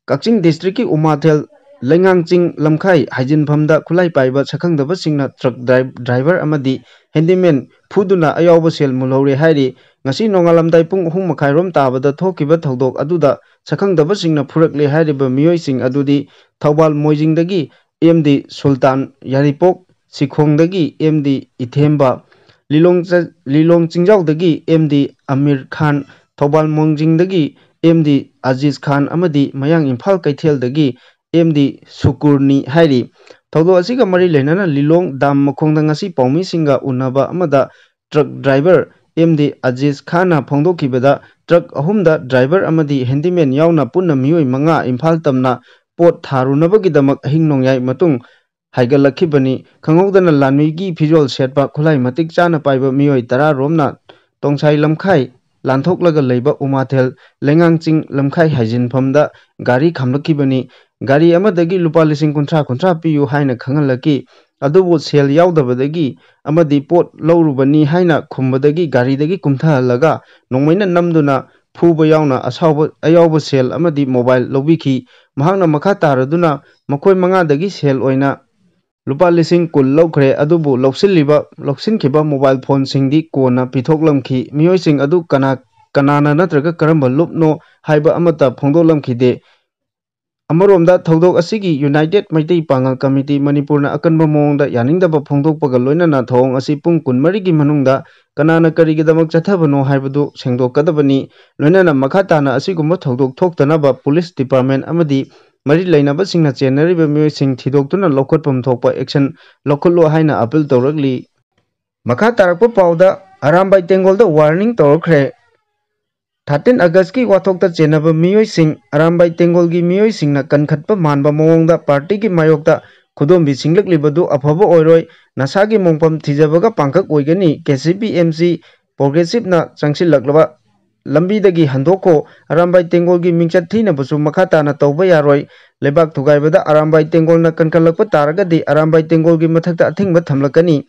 ꯀꯛꯆꯤꯡ ꯗꯤꯁꯇ꯭ꯔꯤꯛꯀꯤ ꯎꯃꯥꯊꯦꯜ ꯂꯩꯉꯥꯡꯆꯤꯡ ꯂꯝꯈꯥꯏ ꯍꯥꯏꯖꯤꯟꯐꯝꯗ ꯈꯨꯠꯂꯥꯏ ꯄꯥꯏꯕ ꯁꯛꯈꯪꯗꯕꯁꯤꯡꯅ ꯇ꯭ꯔꯛ ꯗ꯭ꯔꯥꯏ-, ꯗ꯭ꯔꯥꯏꯚꯔ ꯑꯃꯗꯤ ꯍꯦꯟꯗꯤꯃꯦꯟ ꯐꯨꯗꯨꯅ ꯑꯌꯥꯎꯕ ꯁꯦꯜ ꯃꯨꯜꯍꯧꯔꯦ ꯍꯥꯏꯔꯤ꯫ ꯉꯁꯤ ꯅꯣꯡꯉꯥꯜꯂꯝꯗꯥꯏ ꯄꯨꯡ ꯑꯍꯨꯝ ꯃꯈꯥꯏꯔꯣꯝ ꯇꯥꯕꯗ ꯊꯣꯛꯈꯤꯕ ꯊꯧꯗꯣꯛ ꯑꯗꯨꯗ ꯁꯛꯈꯪꯗꯕꯁꯤꯡꯅ ꯐꯨꯔꯛꯂꯦ ꯍꯥꯏꯔꯤꯕ ꯃꯤꯑꯣꯏꯁꯤꯡ ꯑꯗꯨꯗꯤ ꯊꯧꯕꯥꯜ ꯃꯣꯏꯖꯤꯡꯗꯒꯤ ꯑꯦꯝ ꯗꯤ ꯁꯨꯜꯇꯥꯟ, ꯌꯥꯏꯔꯤꯄꯣꯛ ꯁꯤꯈꯣꯡꯗꯒꯤ ꯑꯦꯝ ꯗꯤ ꯏꯊꯦꯝꯕ, ꯂꯤꯂꯣꯡ ꯆ-, ꯂꯤꯂꯣꯡ ꯆꯤꯡꯖꯥꯎꯗꯒꯤ ꯑꯦꯝ ꯗꯤ ꯑꯃꯤꯔ ꯈꯥꯟ, ꯊꯧꯕꯥꯜ ꯃꯣꯏꯖꯤꯡꯗꯒꯤ ꯑꯦꯝ ꯗꯤ ꯑꯖꯤꯖ ꯈꯥꯟ ꯑꯃꯗꯤ ꯃꯌꯥꯡ ꯏꯝꯐꯥꯜ ꯀꯩꯊꯦꯜꯗꯒꯤ ꯑꯦꯝ ꯗꯤ ꯁꯨꯀꯨꯔꯅꯤ ꯍꯥꯏꯔꯤ꯫ ꯊꯧꯗꯣꯛ ꯑꯁꯤꯒ ꯃꯔꯤ ꯂꯩꯅꯅ ꯂꯤꯂꯣꯡ ꯗꯥꯝ ꯃꯈꯣꯡꯗ ꯉꯁꯤ ꯄꯥꯎꯃꯤꯁꯤꯡꯒ ꯎꯅꯕ ꯑꯃꯗ truck driver M D Aziz ꯈꯥꯟꯅ ꯐꯣꯡꯗꯣꯛꯈꯤꯕꯗ, ꯇ꯭ꯔꯛ ꯑꯍꯨꯝꯗ ꯗ꯭ꯔꯥꯏꯚꯔ ꯑꯃꯗꯤ ꯍꯦꯟꯗꯤꯃꯦꯟ ꯌꯥꯎꯅ ꯄꯨꯟꯅ ꯃꯤꯑꯣꯏ ꯃꯉꯥ ꯏꯝꯐꯥꯜ ꯇꯝꯅ ꯄꯣꯠ ꯊꯥꯔꯨꯅꯕꯒꯤꯗꯃꯛ ꯑꯍꯤꯡ ꯅꯣꯡꯌꯥꯏ ꯃꯇꯨꯡ ꯍꯥꯏꯒꯠꯂꯛꯈꯤꯕꯅꯤ꯫ ꯈꯪꯍꯧꯗꯅ ꯂꯥꯟꯃꯤꯒꯤ ꯐꯤꯖꯣꯜ ꯁꯦꯠꯄ, ꯈꯨꯠꯂꯥꯏ ꯃꯇꯤꯛ ꯆꯥꯅ ꯄꯥꯏꯕ ꯃꯤꯑꯣꯏ ꯇꯔꯥ ꯔꯣꯝꯅ ꯇꯣꯡꯁꯥꯏ ꯂꯝꯈꯥꯏ ꯂꯥꯟꯊꯣꯛꯂꯒ ꯂꯩꯕ ꯎꯃꯥꯊꯦꯜ ꯂꯩꯉꯥꯡꯆꯤꯡ ꯂꯝꯈꯥꯏ ꯍꯥꯏꯖꯤꯟꯐꯝꯗ ꯒꯥꯔꯤ ꯈꯥꯝꯂꯛꯈꯤꯕꯅꯤ꯫ ꯒꯥꯔꯤ ꯑꯃꯗꯒꯤ ꯂꯨꯄꯥ ꯂꯤꯁꯤꯡ ꯀꯨꯟꯊ꯭ꯔꯥ ꯀꯨꯟꯊ꯭ꯔꯥ ꯄꯤꯌꯨ ꯍꯥꯏꯅ ꯈꯪꯍꯜꯂꯛꯈꯤ꯫ ꯑꯗꯨꯕꯨ ꯁꯦꯜ ꯌꯥꯎꯗꯕꯗꯒꯤ ꯑꯃꯗꯤ ꯄꯣꯠ ꯂꯧꯔꯨꯕꯅꯤ ꯍꯥꯏꯅ ꯈꯨꯝꯕꯗꯒꯤ ꯒꯥꯔꯤꯗꯒꯤ ꯀꯨꯝꯊꯍꯜꯂꯒ ꯅꯣꯡꯃꯩꯅ ꯅꯝꯗꯨꯅ ꯐꯨꯕ ꯌꯥꯎꯅ ꯑꯁꯥꯎꯕ, ꯑꯌꯥꯎꯕ ꯁꯦꯜ ꯑꯃꯗꯤ ꯃꯣꯕꯥꯏꯜ ꯂꯧꯕꯤꯈꯤ꯫ ꯃꯍꯥꯛꯅ ꯃꯈꯥ ꯇꯥꯔꯗꯨꯅ ꯃꯈꯣꯏ ꯃꯉꯥꯗꯒꯤ ꯁꯦꯜ ꯑꯣꯏꯅ ꯂꯨꯄꯥ ꯂꯤꯁꯤꯡ ꯀꯨꯟ ꯂꯧꯈ꯭ꯔꯦ, ꯑꯗꯨꯕꯨ ꯂꯧꯁꯤꯜꯂꯤꯕ, ꯂꯧꯁꯤꯟꯈꯤꯕ ꯃꯣꯕꯥꯏꯜ ꯐꯣꯟꯁꯤꯡꯗꯤ ꯀꯣꯟꯅ ꯄꯤꯊꯣꯛꯂꯝꯈꯤ꯫ ꯃꯤꯑꯣꯏꯁꯤꯡ ꯑꯗꯨ ꯀꯅꯥ, ꯀꯅꯥꯅ ꯅꯠꯇ꯭ꯔꯒ ꯀꯔꯝꯕ ꯂꯨꯞꯅꯣ ꯍꯥꯏꯕ ꯑꯃꯠꯇ ꯐꯣꯡꯗꯣꯛꯂꯝꯈꯤꯗꯦ꯫ ꯑꯃꯔꯣꯝꯗ ꯊꯧꯗꯣꯛ ꯑꯁꯤꯒꯤ ꯌꯨꯅꯥꯏꯇꯦꯠ ꯃꯩꯇꯩ ꯄꯥꯉꯜ ꯀꯃꯤꯇꯤ ꯃꯅꯤꯄꯨꯔꯅ ꯑꯀꯟꯕ ꯃꯑꯣꯡꯗ ꯌꯥꯅꯤꯡꯗꯕ ꯐꯣꯡꯗꯣꯛꯄꯒ ꯂꯣꯏꯅꯅ ꯊꯧꯑꯣꯡ ꯑꯁꯤ ꯄꯨꯡ ꯀꯨꯟꯃꯔꯤꯒꯤ ꯃꯅꯨꯡꯗ ꯀꯅꯥꯅ ꯀꯔꯤꯒꯤꯗꯃꯛ ꯆꯠꯊꯕꯅꯣ ꯍꯥꯏꯕꯗꯨ ꯁꯦꯡꯗꯣꯛꯀꯗꯕꯅꯤ꯫ ꯂꯣꯏꯅꯅ ꯃꯈꯥ ꯇꯥꯅ ꯑꯁꯤꯒꯨꯝꯕ ꯊꯧꯗꯣꯛ ꯊꯣꯛꯇꯅꯕ ꯄꯨꯂꯤꯁ ꯗꯤꯄꯥꯔꯠꯃꯦꯟ ꯑꯃꯗꯤ ꯃꯔꯤ ꯂꯩꯅꯕꯁꯤꯡꯅ ꯆꯦꯟꯅꯔꯤꯕ ꯃꯤꯑꯣꯏꯁꯤꯡ ꯊꯤꯗꯣꯛꯇꯨꯅ ꯂꯧꯈꯠꯐꯝ ꯊꯣꯛꯄ action ꯂꯧꯈꯠꯂꯨ ꯍꯥꯏꯅ appeal ꯇꯧꯔꯛꯂꯤ꯫ ꯃꯈꯥ ꯇꯥꯔꯛꯄ ꯄꯥꯎꯗ ꯑꯔꯥꯝꯕꯥꯏ ꯇꯦꯡꯒꯣꯜꯗ warning ꯇꯧꯔꯛꯈ꯭ꯔꯦ꯫ Thirteen Augustꯀꯤ ꯋꯥꯊꯣꯛꯇ ꯆꯦꯟꯅꯕ ꯃꯤꯑꯣꯏꯁꯤꯡ, ꯑꯔꯥꯝꯕꯥꯏ ꯇꯦꯡꯒꯣꯜꯒꯤ ꯃꯤꯑꯣꯏꯁꯤꯡꯅ ꯀꯟꯈꯠꯄ ꯃꯥꯟꯕ ꯃꯑꯣꯡꯗ partyꯒꯤ ꯃꯥꯌꯣꯛꯇ ꯈꯨꯗꯣꯝꯕꯤ ꯁꯤꯡꯂꯛꯂꯤꯕꯗꯨ ꯑꯐꯕ ꯑꯣꯏꯔꯣꯏ, ꯅꯁꯥꯒꯤ ꯃꯣꯡꯐꯝ ꯊꯤꯖꯕꯒ ꯄꯥꯡꯈꯛ ꯑꯣꯏꯒꯅꯤ, KCP MC Progressiveꯅ ꯆꯪꯁꯤꯜꯂꯛꯂꯕ ꯂꯝꯕꯤꯗꯒꯤ ꯍꯟꯗꯣꯛꯈꯣ, ꯑꯔꯥꯝꯕꯥꯏ ꯇꯦꯡꯒꯣꯜꯒꯤ ꯃꯤꯡꯆꯠ ꯊꯤꯅꯕꯁꯨ ꯃꯈꯥ ꯇꯥꯅ ꯇꯧꯕ ꯌꯥꯔꯣꯏ, ꯂꯩꯕꯥꯛ ꯊꯨꯒꯥꯏꯕꯗ ꯑꯔꯥꯝꯕꯥꯏ ꯇꯦꯡꯒꯣꯜꯅ ꯀꯟꯈꯠꯂꯛꯄ ꯇꯥꯔꯒꯗꯤ ꯑꯔꯥꯝꯕꯥꯏ ꯇꯦꯡꯒꯣꯜꯒꯤ ꯃꯊꯛꯇ ꯑꯊꯤꯡꯕ ꯊꯝꯂꯛꯀꯅꯤ,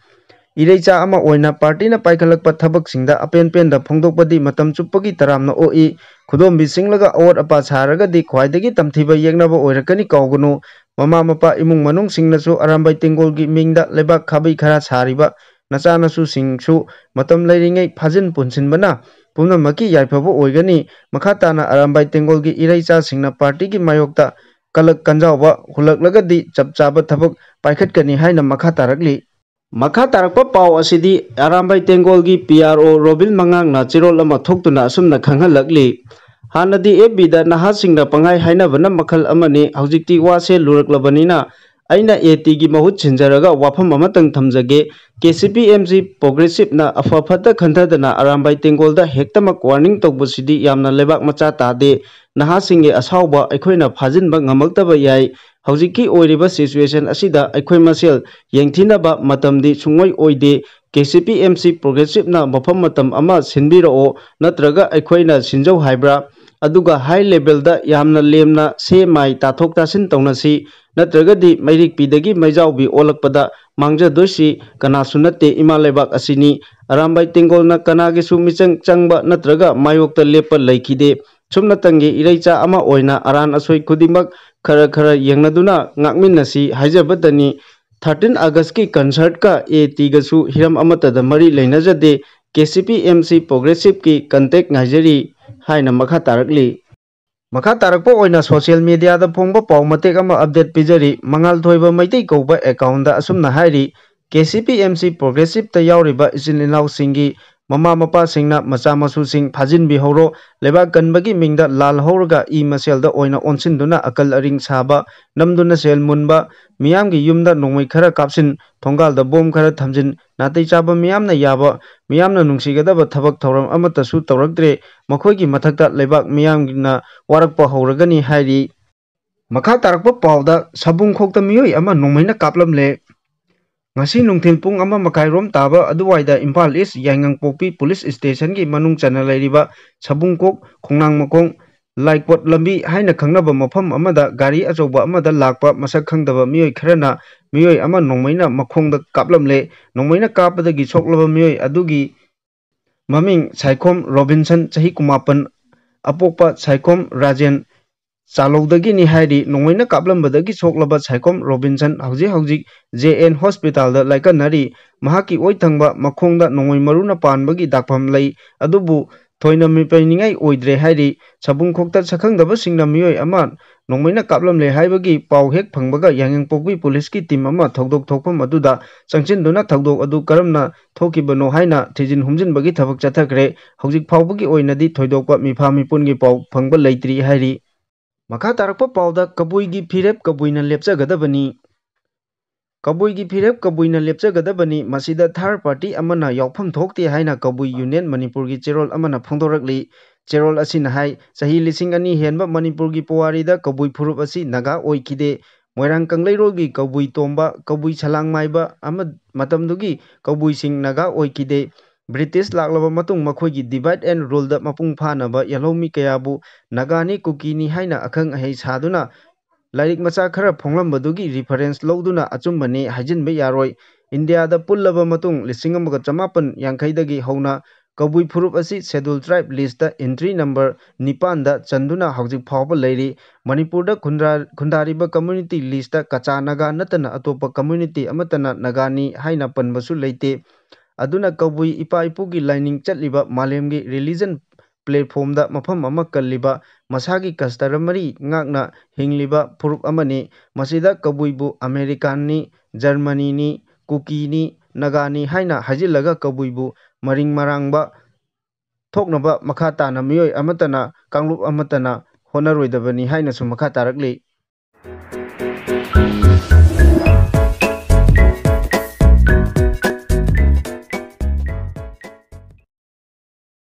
ꯏꯔꯩꯆꯥ ꯑꯃ ꯑꯣꯏꯅ partyꯅ ꯄꯥꯏꯈꯠꯂꯛꯄ ꯊꯕꯛꯁꯤꯡꯗ ꯑꯄꯦꯟ ꯄꯦꯟꯗ ꯐꯣꯡꯗꯣꯛꯄꯗꯤ ꯃꯇꯝ ꯆꯨꯞꯄꯒꯤ ꯇꯔꯥꯝꯅ ꯑꯣꯛꯏ꯫ ꯈꯨꯗꯣꯝꯕꯤ ꯁꯤꯡꯂꯒ ꯑꯋꯥꯠ ꯑꯄꯥ ꯁꯥꯔꯒꯗꯤ ꯈ꯭ꯋꯥꯏꯗꯒꯤ ꯇꯝꯊꯤꯕ ꯌꯦꯛꯅꯕ ꯑꯣꯏꯔꯛꯀꯅꯤ ꯀꯥꯎꯒꯅꯨ꯫ ꯃꯃꯥ ꯃꯄꯥ ꯏꯃꯨꯡ ꯃꯅꯨꯡꯁꯤꯡꯅꯁꯨ ꯑꯔꯥꯝꯕꯥꯏ ꯇꯦꯡꯒꯣꯜꯒꯤ ꯃꯤꯡꯗ ꯂꯩꯕꯥꯛ ꯈꯥꯕꯩ ꯈꯔ ꯁꯥꯔꯤꯕ ꯅꯆꯥꯅꯁꯨꯁꯤꯡꯁꯨ ꯃꯇꯝ ꯂꯩꯔꯤꯉꯩ ꯐꯥꯖꯤꯟ ꯄꯨꯟꯁꯤꯟꯕꯅ ꯄꯨꯝꯅꯃꯛꯀꯤ ꯌꯥꯏꯐꯕ ꯑꯣꯏꯒꯅꯤ꯫ ꯃꯈꯥ ꯇꯥꯅ ꯑꯔꯥꯝꯕꯥꯏ ꯇꯦꯡꯒꯣꯜꯒꯤ ꯏꯔꯩꯆꯥꯁꯤꯡꯅ partyꯒꯤ ꯃꯥꯌꯣꯛꯇ ꯀꯂꯛ ꯀꯟꯖꯥꯎꯕ ꯍꯨꯜꯂꯛꯂꯒꯗꯤ ꯆꯞ ꯆꯥꯕ ꯊꯕꯛ ꯄꯥꯏꯈꯠꯀꯅꯤ ꯍꯥꯏꯅ ꯃꯈꯥ ꯇꯥꯔꯛꯂꯤ꯫ ꯃꯈꯥ ꯇꯥꯔꯛꯄ ꯄꯥꯎ ꯑꯁꯤꯗꯤ ꯑꯔꯥꯝꯕꯥꯏ ꯇꯦꯡꯒꯣꯜꯒꯤ PRO ꯔꯣꯕꯤꯟ ꯃꯉꯥꯡꯅ ꯆꯦꯔꯣꯜ ꯑꯃ ꯊꯣꯛꯇꯨꯅ ꯑꯁꯨꯝꯅ ꯈꯪꯍꯜꯂꯛꯂꯤ꯫ ꯍꯥꯟꯅꯗꯤ FBꯗ ꯅꯍꯥꯁꯤꯡꯅ ꯄꯪꯍꯥꯏ ꯍꯥꯏꯅꯕꯅ ꯃꯈꯜ ꯑꯃꯅꯤ, ꯍꯧꯖꯤꯛꯇꯤ ꯋꯥꯁꯦ ꯂꯨꯔꯛꯂꯕꯅꯤꯅ ꯑꯩꯅ ATꯒꯤ ꯃꯍꯨꯠ ꯁꯤꯟꯖꯔꯒ ꯋꯥꯐꯝ ꯑꯃꯇꯪ ꯊꯝꯖꯒꯦ꯫ KCP MC Progressiveꯅ ꯑꯐ ꯐꯠꯇ ꯈꯟꯊꯗꯅ ꯑꯔꯥꯝꯕꯥꯏ ꯇꯦꯡꯒꯣꯜꯗ ꯍꯦꯛꯇꯃꯛ warning ꯇꯧꯕꯁꯤꯗꯤ ꯌꯥꯝꯅ ꯂꯩꯕꯥꯛ ꯃꯆꯥ ꯇꯥꯗꯦ꯫ ꯅꯍꯥꯁꯤꯡꯒꯤ ꯑꯁꯥꯎꯕ ꯑꯩꯈꯣꯏꯅ ꯐꯥꯖꯤꯟꯕ ꯉꯝꯃꯛꯇꯕ ꯌꯥꯏ꯫ ꯍꯧꯖꯤꯛꯀꯤ ꯑꯣꯏꯔꯤꯕ situation ꯑꯁꯤꯗ ꯑꯩꯈꯣꯏ ꯃꯁꯦꯜ ꯌꯦꯡꯊꯤꯅꯕ ꯃꯇꯝꯗꯤ ꯁꯨꯡꯑꯣꯏ ꯑꯣꯏꯗꯦ꯫ KCP MC Progressiveꯅ ꯃꯐꯝ ꯃꯇꯝ ꯑꯃ ꯁꯤꯟꯕꯤꯔꯛꯑꯣ, ꯅꯠꯇ꯭ꯔꯒ ꯑꯩꯈꯣꯏꯅ ꯁꯤꯟꯖꯧ ꯍꯥꯏꯕ꯭ꯔꯥ? ꯑꯗꯨꯒ high levelꯗ ꯌꯥꯝꯅ ꯂꯦꯝꯅ ꯁꯦ ꯃꯥꯏ ꯇꯥꯊꯣꯛ ꯇꯥꯁꯤꯟ ꯇꯧꯅꯁꯤ, ꯅꯠꯇ꯭ꯔꯒꯗꯤ ꯃꯩꯔꯤꯛꯄꯤꯗꯒꯤ ꯃꯩꯖꯥꯎꯕꯤ ꯑꯣꯜꯂꯛꯄꯗ ꯃꯥꯡꯖꯗꯣꯏꯁꯤ ꯀꯅꯥꯁꯨ ꯅꯠꯇꯦ, ꯏꯃꯥ ꯂꯩꯕꯥꯛ ꯑꯁꯤꯅꯤ꯫ ꯑꯔꯥꯝꯕꯥꯏ ꯇꯦꯡꯒꯣꯜꯅ ꯀꯅꯥꯒꯤꯁꯨ ꯃꯤꯆꯪ ꯆꯪꯕ ꯅꯠꯇ꯭ꯔꯒ ꯃꯥꯌꯣꯛꯇ ꯂꯦꯞꯄ ꯂꯩꯈꯤꯗꯦ꯫ ꯁꯨꯞꯅꯇꯪꯒꯤ ꯏꯔꯩꯆꯥ ꯑꯃ ꯑꯣꯏꯅ ꯑꯔꯥꯟ ꯑꯁꯣꯏ ꯈꯨꯗꯤꯡꯃꯛ ꯈꯔ ꯈꯔ ꯌꯦꯡꯅꯗꯨꯅ ꯉꯥꯛꯃꯤꯟꯅꯁꯤ ꯍꯥꯏꯖꯕꯇꯅꯤ꯫ Thirteen Augustꯀꯤ concertꯀ ATꯒꯁꯨ ꯍꯤꯔꯝ ꯑꯃꯠꯇꯗ ꯃꯔꯤ ꯂꯩꯅꯖꯗꯦ꯫ KCP MC Progressiveꯀꯤ contact ꯉꯥꯏꯖꯔꯤ ꯍꯥꯏꯅ ꯃꯈꯥ ꯇꯥꯔꯛꯂꯤ꯫ ꯃꯈꯥ ꯇꯥꯔꯛꯄ ꯑꯣꯏꯅ social mediaꯗ ꯐꯣꯡꯕ ꯄꯥꯎ ꯃꯇꯦꯛ ꯑꯃ update ꯄꯤꯖꯔꯤ꯫ ꯃꯉꯥꯜꯊꯣꯏꯕ ꯃꯩꯇꯩ ꯀꯧꯕ accountꯗ ꯑꯁꯨꯝꯅ ꯍꯥꯏꯔꯤ, KCP MC Progressiveꯇ ꯌꯥꯎꯔꯤꯕ ꯏꯆꯤꯜ ꯏꯅꯥꯎꯁꯤꯡꯒꯤ ꯃꯃꯥ ꯃꯄꯥꯁꯤꯡꯅ ꯃꯆꯥ ꯃꯁꯨꯁꯤꯡ ꯐꯥꯖꯤꯟꯕꯤꯍꯧꯔꯣ꯫ ꯂꯩꯕꯥꯛ ꯀꯟꯕꯒꯤ ꯃꯤꯡꯗ ꯂꯥꯜꯍꯧꯔꯒ ꯏ ꯃꯁꯦꯜꯗ ꯑꯣꯏꯅ ꯑꯣꯟꯁꯤꯟꯗꯨꯅ ꯑꯀꯜ ꯑꯔꯤꯡ ꯁꯥꯕ, ꯅꯝꯗꯨꯅ ꯁꯦꯜ ꯃꯨꯟꯕ, ꯃꯤꯌꯥꯝꯒꯤ ꯌꯨꯝꯗ ꯅꯣꯡꯃꯩ ꯈꯔ ꯀꯥꯞꯁꯤꯟ, ꯊꯣꯡꯒꯥꯜꯗ ꯕꯣꯝ ꯈꯔ ꯊꯝꯖꯤꯟ, ꯅꯥꯇꯩ ꯆꯥꯕ ꯃꯤꯌꯥꯝꯅ ꯌꯥꯕ, ꯃꯤꯌꯥꯝꯅ ꯅꯨꯡꯁꯤꯒꯗꯕ ꯊꯕꯛ ꯊꯧꯔꯝ ꯑꯃꯠꯇꯁꯨ ꯇꯧꯔꯛꯇ꯭ꯔꯦ꯫ ꯃꯈꯣꯏꯒꯤ ꯃꯊꯛꯇ ꯂꯩꯕꯥꯛ ꯃꯤꯌꯥꯝꯅ ꯋꯥꯔꯛꯄ ꯍꯧꯔꯒꯅꯤ ꯍꯥꯏꯔꯤ꯫ ꯃꯈꯥ ꯇꯥꯔꯛꯄ ꯄꯥꯎꯗ, ꯁꯕꯨꯡꯈꯣꯛꯇ ꯃꯤꯑꯣꯏ ꯑꯃ ꯅꯣꯡꯃꯩꯅ ꯀꯥꯞꯂꯝꯂꯦ꯫ ꯉꯁꯤ ꯅꯨꯡꯊꯤꯜ ꯄꯨꯡ ꯑꯃ ꯃꯈꯥꯏꯔꯣꯝ ꯇꯥꯕ ꯑꯗꯨꯋꯥꯏꯗ ꯏꯝꯐꯥꯜ ꯏꯁ ꯌꯥꯏꯉꯪꯄꯣꯛꯄꯤ ꯄꯨꯂꯤꯁ ꯁ꯭ꯇꯦꯁꯟꯒꯤ ꯃꯅꯨꯡ ꯆꯟꯅ ꯂꯩꯔꯤꯕ ꯁꯕꯨꯡꯈꯣꯛ ꯈꯣꯡꯅꯥꯡꯃꯈꯣꯡ ꯂꯥꯏꯀꯣꯠ ꯂꯝꯕꯤ ꯍꯥꯏꯅ ꯈꯪꯅꯕ ꯃꯐꯝ ꯑꯃꯗ ꯒꯥꯔꯤ ꯑꯆꯧꯕ ꯑꯃꯗ ꯂꯥꯛꯄ ꯃꯁꯛ ꯈꯪꯗꯕ ꯃꯤꯑꯣꯏ ꯈꯔꯅ ꯃꯤꯑꯣꯏ ꯑꯃ ꯅꯣꯡꯃꯩꯅ ꯃꯈꯣꯡꯗ ꯀꯥꯞꯂꯝꯂꯦ꯫ ꯅꯣꯡꯃꯩꯅ ꯀꯥꯞꯄꯗꯒꯤ ꯁꯣꯛꯂꯕ ꯃꯤꯑꯣꯏ ꯑꯗꯨꯒꯤ ꯃꯃꯤꯡ ꯁꯥꯏꯈꯣꯝ ꯔꯣꯕꯤꯟꯁꯟ, ꯆꯍꯤ ꯀꯨꯟꯃꯥꯄꯟ, ꯑꯄꯣꯛꯄ ꯁꯥꯏꯈꯣꯝ ꯔꯥꯖꯦꯟ ꯆꯥꯂꯧꯗꯒꯤꯅꯤ ꯍꯥꯏꯔꯤ꯫ ꯅꯣꯡꯃꯩꯅ ꯀꯥꯞꯂꯝꯕꯗꯒꯤ ꯁꯣꯛꯂꯕ ꯁꯥꯏꯈꯣꯝ ꯔꯣꯕꯤꯟꯁꯟ ꯍꯧꯖꯤꯛ ꯍꯧꯖꯤꯛ ꯖꯦ ꯑꯦꯟ ꯍꯣꯁꯄꯤꯇꯥꯜꯗ ꯂꯥꯏꯀꯠꯅꯔꯤ꯫ ꯃꯍꯥꯛꯀꯤ ꯑꯣꯏ ꯊꯪꯕ ꯃꯈꯣꯡꯗ ꯅꯣꯡꯃꯩ ꯃꯔꯨꯅ ꯄꯥꯟꯕꯒꯤ ꯗꯥꯛꯐꯝ ꯂꯩ, ꯑꯗꯨꯕꯨ ꯊꯣꯏꯅ ꯃꯤꯄꯩꯅꯤꯡꯉꯥꯏ ꯑꯣꯏꯗ꯭ꯔꯦ ꯍꯥꯏꯔꯤ꯫ ꯁꯕꯨꯡꯈꯣꯛꯇ ꯁꯛꯈꯪꯗꯕꯁꯤꯡꯅ ꯃꯤꯑꯣꯏ ꯑꯃ ꯅꯣꯡꯃꯩꯅ ꯀꯥꯞꯂꯝꯂꯦ ꯍꯥꯏꯕꯒꯤ ꯄꯥꯎ ꯍꯦꯛ ꯐꯪꯕꯒ ꯌꯥꯏꯉꯪꯄꯣꯛꯄꯤ ꯄꯨꯂꯤꯁꯀꯤ ꯇꯤꯝ ꯑꯃ ꯊꯧꯗꯣꯛ ꯊꯣꯛꯐꯝ ꯑꯗꯨꯗ ꯆꯪꯁꯤꯟꯗꯨꯅ ꯊꯧꯗꯣꯛ ꯑꯗꯨ ꯀꯔꯝꯅ ꯊꯣꯛꯈꯤꯕꯅꯣ ꯍꯥꯏꯅ ꯊꯤꯖꯤꯟ ꯍꯨꯝꯖꯤꯟꯕꯒꯤ ꯊꯕꯛ ꯆꯠꯊꯈ꯭ꯔꯦ꯫ ꯍꯧꯖꯤꯛ ꯐꯥꯎꯕꯒꯤ ꯑꯣꯏꯅꯗꯤ ꯊꯣꯏꯗꯣꯛꯄ ꯃꯤꯐꯥ ꯃꯤꯄꯨꯟꯒꯤ ꯄꯥꯎ ꯐꯪꯕ ꯂꯩꯇ꯭ꯔꯤ ꯍꯥꯏꯔꯤ꯫ ꯃꯈꯥ ꯇꯥꯔꯛꯄ ꯄꯥꯎꯗ, ꯀꯕꯨꯏꯒꯤ ꯐꯤꯔꯦꯞ ꯀꯕꯨꯏꯅ ꯂꯦꯞꯆꯒꯗꯕꯅꯤ꯫ ꯀꯕꯨꯏꯒꯤ ꯐꯤꯔꯦꯞ ꯀꯕꯨꯏꯅ ꯂꯦꯞꯆꯒꯗꯕꯅꯤ, ꯃꯁꯤꯗ ꯊꯥꯔ ꯄꯥꯔꯇꯤ ꯑꯃꯅ ꯌꯥꯎꯐꯝ ꯊꯣꯛꯇꯦ ꯍꯥꯏꯅ ꯀꯕꯨꯏ ꯌꯨꯅꯤꯌꯟ ꯃꯅꯤꯄꯨꯔꯒꯤ ꯆꯦꯔꯣꯜ ꯑꯃꯅ ꯐꯣꯡꯗꯣꯔꯛꯂꯤ꯫ ꯆꯦꯔꯣꯜ ꯑꯁꯤꯅ ꯍꯥꯏ, ꯆꯍꯤ ꯂꯤꯁꯤꯡ ꯑꯅꯤ ꯍꯦꯟꯕ ꯃꯅꯤꯄꯨꯔꯒꯤ ꯄꯨꯋꯥꯔꯤꯗ ꯀꯕꯨꯏ ꯐꯨꯔꯨꯞ ꯑꯁꯤ ꯅꯥꯒꯥ ꯑꯣꯏꯈꯤꯗꯦ꯫ ꯃꯣꯏꯔꯥꯡ ꯀꯪꯂꯩꯔꯣꯜꯒꯤ ꯀꯕꯨꯏ ꯇꯣꯝꯕ, ꯀꯕꯨꯏ ꯁꯂꯥꯡ ꯃꯥꯏꯕ ꯑꯃ ꯃꯇꯝꯗꯨꯒꯤ ꯀꯕꯨꯏꯁꯤꯡ ꯅꯥꯒꯥ ꯑꯣꯏꯈꯤꯗꯦ꯫ ꯕ꯭ꯔꯤꯇꯤꯁ ꯂꯥꯛꯂꯕ ꯃꯇꯨꯡ ꯃꯈꯣꯏꯒꯤ divide and ruleꯗ ꯃꯄꯨꯡ ꯐꯥꯅꯕ ꯌꯦꯜꯍꯧꯃꯤ ꯀꯌꯥꯕꯨ ꯅꯥꯒꯥꯅꯤ, ꯀꯨꯀꯤꯅꯤ ꯍꯥꯏꯅ ꯑꯈꯪ ꯑꯍꯩ ꯁꯥꯗꯨꯅ ꯂꯥꯏꯔꯤꯛ ꯃꯆꯥ ꯈꯔ ꯐꯣꯡꯂꯝꯕꯗꯨꯒꯤ reference ꯂꯧꯗꯨꯅ ꯑꯆꯨꯝꯕꯅꯤ ꯍꯥꯏꯖꯤꯟꯕ ꯌꯥꯔꯣꯏ꯫ ꯏꯟꯗꯤꯌꯥꯗ ꯄꯨꯜꯂꯕ ꯃꯇꯨꯡ ꯂꯤꯁꯤꯡ ꯑꯃꯒ ꯆꯃꯥꯄꯟ ꯌꯥꯡꯈꯩꯗꯒꯤ ꯍꯧꯅ ꯀꯕꯨꯏ ꯐꯨꯔꯨꯞ ꯑꯁꯤ Scheduled Tribe listꯇ entry number ꯅꯤꯄꯥꯟꯗ ꯆꯟꯗꯨꯅ ꯍꯧꯖꯤꯛ ꯐꯥꯎꯕ ꯂꯩꯔꯤ꯫ ꯃꯅꯤꯄꯨꯔꯗ ꯈꯨꯟꯗꯥ-, ꯈꯨꯟꯗꯥꯔꯤꯕ community listꯇ ꯀꯆꯥ ꯅꯥꯒꯥ ꯅꯠꯇꯅ ꯑꯇꯣꯞꯄ community ꯑꯃꯠꯇꯅ ꯅꯥꯒꯥꯅꯤ ꯍꯥꯏꯅ ꯄꯟꯕꯁꯨ ꯂꯩꯇꯦ꯫ ꯑꯗꯨꯅ ꯀꯕꯨꯏ ꯏꯄꯥ ꯏꯄꯨꯒꯤ ꯂꯥꯏꯅꯤꯡ ꯆꯠꯂꯤꯕ ꯃꯥꯂꯦꯝꯒꯤ religion platformꯗ ꯃꯐꯝ ꯑꯃ ꯀꯜꯂꯤꯕ, ꯃꯁꯥꯒꯤ customary ꯉꯥꯛꯅ ꯍꯤꯡꯂꯤꯕ ꯐꯨꯔꯨꯞ ꯑꯃꯅꯤ꯫ ꯃꯁꯤꯗ ꯀꯕꯨꯏꯕꯨ ꯑꯃꯦꯔꯤꯀꯥꯟꯅꯤ, ꯖꯔꯃꯅꯤꯅꯤ, ꯀꯨꯀꯤꯅꯤ, ꯅꯥꯒꯥꯅꯤ ꯍꯥꯏꯅ ꯍꯥꯏꯖꯤꯜꯂꯒ ꯀꯕꯨꯏꯕꯨ ꯃꯔꯤꯡ ꯃꯔꯥꯡꯕ ꯊꯣꯛꯅꯕ ꯃꯈꯥ ꯇꯥꯅ ꯃꯤꯑꯣꯏ ꯑꯃꯠꯇꯅ, ꯀꯥꯡꯂꯨꯞ ꯑꯃꯠꯇꯅ ꯍꯣꯠꯅꯔꯣꯏꯗꯕꯅꯤ ꯍꯥꯏꯅꯁꯨ ꯃꯈꯥ ꯇꯥꯔꯛꯂꯤ꯫